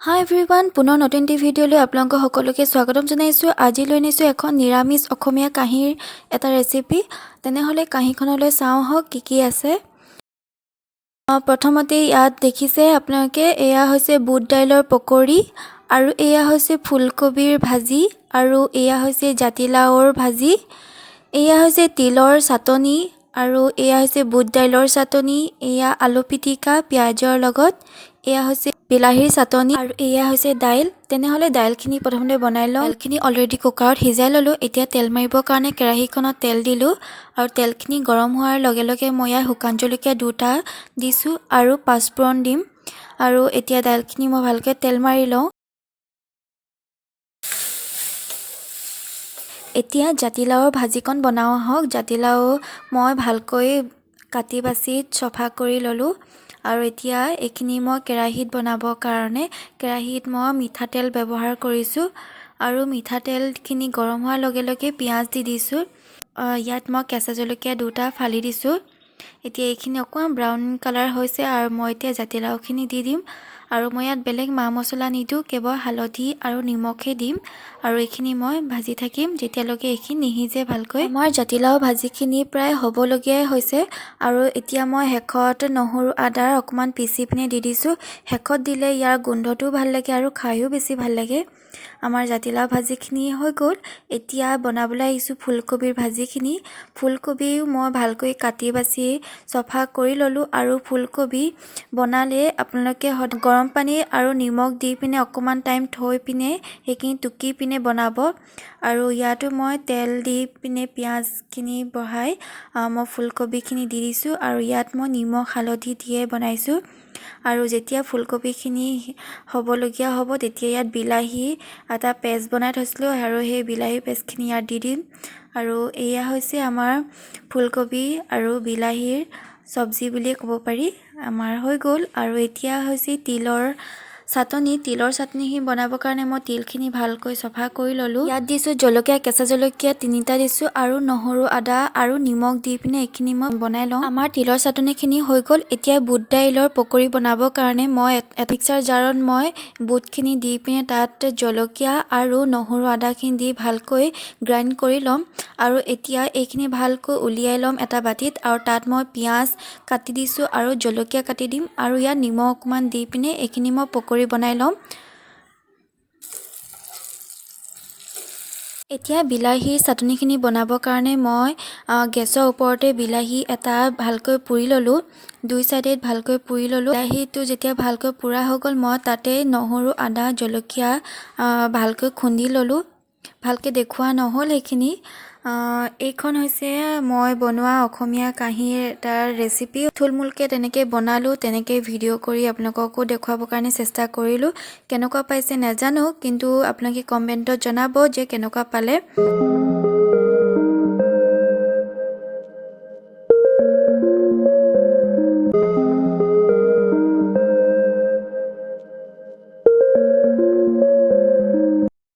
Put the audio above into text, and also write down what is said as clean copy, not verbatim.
হাই everyone, পুনৰ নতুন এটি ভিডিঅ'লৈ আপোনালোকক সকলোকে স্বাগতম জনাইছোঁ। আজি লৈ আনিছোঁ এখন নিৰামিষ অসমীয়া কাঁহীৰ এটা ৰেচিপি। তেনেহ'লে কাঁহীখনলৈ চাওঁ আহক কি কি আছে। প্ৰথমতে ইয়াত দেখিছে আপোনালোকে, এয়া হৈছে বুট দাইলৰ পকৰি আৰু এয়া হৈছে ফুলকবিৰ ভাজি আৰু এয়া হৈছে জাতিলাওৰ ভাজি, এয়া হৈছে তিলৰ চাটনি আৰু এয়া হৈছে বুট দাইলৰ চাটনি, এয়া আলু পিটিকা পিঁয়াজৰ লগত, এয়া হৈছে বিলাহীৰ চাটনি আৰু এয়া হৈছে দাইল। তেনেহ'লে দাইলখিনি প্ৰথমতে বনাই লওঁ। দাইলখিনি অলৰেডি কুকাৰত সিজাই ল'লোঁ। এতিয়া তেল মাৰিবৰ কাৰণে কেৰাহীখনত তেল দিলোঁ আৰু তেলখিনি গৰম হোৱাৰ লগে লগে মই ইয়াত শুকান জলকীয়া 2টা দিছোঁ আৰু পাঁচফোৰণ দিম। আৰু এতিয়া দাইলখিনি মই ভালকৈ তেল মাৰি লওঁ। এতিয়া জাতিলাওৰ ভাজিকণ বনাওঁ আহক। জাতিলাও মই ভালকৈ কাটি বাছি চফা কৰি ল'লোঁ আৰু এতিয়া এইখিনি মই কেৰাহীত বনাবৰ কাৰণে কেৰাহীত মই মিঠাতেল ব্যৱহাৰ কৰিছোঁ আৰু মিঠাতেলখিনি গৰম হোৱাৰ লগে লগে পিঁয়াজ দি দিছোঁ। ইয়াত মই কেঁচা জলকীয়া 2টা ফালি দিছোঁ। এতিয়া এইখিনি অকণমান ব্ৰাউন কালাৰ হৈছে আৰু মই এতিয়া জাতিলাওখিনি দি দিম আৰু মই ইয়াত বেলেগ মা মছলা নিদিওঁ, কেৱল হালধি আৰু নিমখহে দিম আৰু এইখিনি মই ভাজি থাকিম যেতিয়ালৈকে এইখিনি নিসিজে ভালকৈ। আমাৰ জাতিলাও ভাজিখিনি প্ৰায় হ'বলগীয়াই হৈছে আৰু এতিয়া মই শেষত নহৰু আদাৰ অকণমান পিচি পিনে দি দিছোঁ। শেষত দিলে ইয়াৰ গোন্ধটোও ভাল লাগে আৰু খায়ো বেছি ভাল লাগে। আমাৰ জাতিলাও ভাজিখিনি হৈ গ'ল। এতিয়া বনাবলৈ আহিছোঁ ফুলকবিৰ ভাজিখিনি। ফুলকবিও মই ভালকৈ কাটি বাছি চফা কৰি ল'লোঁ আৰু ফুলকবি বনালে আপোনালোকে গৰম পানী আৰু নিমখ দি পিনে অকণমান টাইম থৈ পিনে সেইখিনি টুকি পিনে বনাব। আৰু ইয়াতো মই তেল দি পিনে পিঁয়াজখিনি বঢ়াই মই ফুলকবিখিনি দি দিছোঁ আৰু ইয়াত মই নিমখ হালধি দিয়ে বনাইছোঁ। আৰু যেতিয়া ফুলকবিখিনি হ'বলগীয়া হ'ব তেতিয়া ইয়াত বিলাহী এটা পেষ্ট বনাই থৈছিলোঁ আৰু সেই বিলাহী পেষ্টখিনি ইয়াত দি দিম। আৰু এয়া হৈছে আমাৰ ফুলকবি আৰু বিলাহীৰ চব্জি বুলিয়ে ক'ব পাৰি, আমাৰ হৈ গ'ল। আৰু এতিয়া হৈছে তিলৰ চাটনি। তিলৰ চাটনিখিনি বনাবৰ কাৰণে মই তিলখিনি ভালকৈ চফা কৰি ল'লোঁ। ইয়াত দিছোঁ জলকীয়া, কেঁচা জলকীয়া 3টা দিছোঁ আৰু নহৰু আদা আৰু নিমখ দি পিনে এইখিনি মই বনাই লওঁ। আমাৰ তিলৰ চাটনিখিনি হৈ গ'ল। এতিয়া বুট দাইলৰ পকৰি বনাবৰ কাৰণে মই মিক্সাৰ জাৰত মই বুটখিনি দি পিনে তাত জলকীয়া আৰু নহৰু আদাখিনি দি ভালকৈ গ্ৰাইণ্ড কৰি ল'ম। আৰু এতিয়া এইখিনি ভালকৈ উলিয়াই ল'ম এটা বাতিত আৰু তাত মই পিঁয়াজ কাটি দিছোঁ আৰু জলকীয়া কাটি দিম আৰু ইয়াত নিমখ অকণমান দি পিনে এইখিনি মই পকৰি বনাই ল'ম। এতিয়া বিলাহীৰ চাটনিখিনি বনাবৰ কাৰণে মই গেছৰ ওপৰতে বিলাহী এটা ভালকৈ পুৰি ল'লোঁ, দুই চাইডে ভালকৈ পুৰি ল'লোঁ। বিলাহীটো যেতিয়া ভালকৈ পুৰা হৈ গ'ল মই তাতে নহৰু আদা জলকীয়া ভালকৈ খুন্দি ল'লোঁ। ভালকৈ দেখুওৱা নহ'ল সেইখিনি। এইখন হৈছে মই বনোৱা অসমীয়া কাঁহীৰ এটা ৰেচিপি। থুলমূলকৈ তেনেকৈ বনালোঁ, তেনেকৈ ভিডিঅ' কৰি আপোনালোককো দেখুৱাবৰ কাৰণে চেষ্টা কৰিলোঁ। কেনেকুৱা পাইছে নাজানো, কিন্তু আপোনালোকে কমেণ্টত জনাব যে কেনেকুৱা পালে।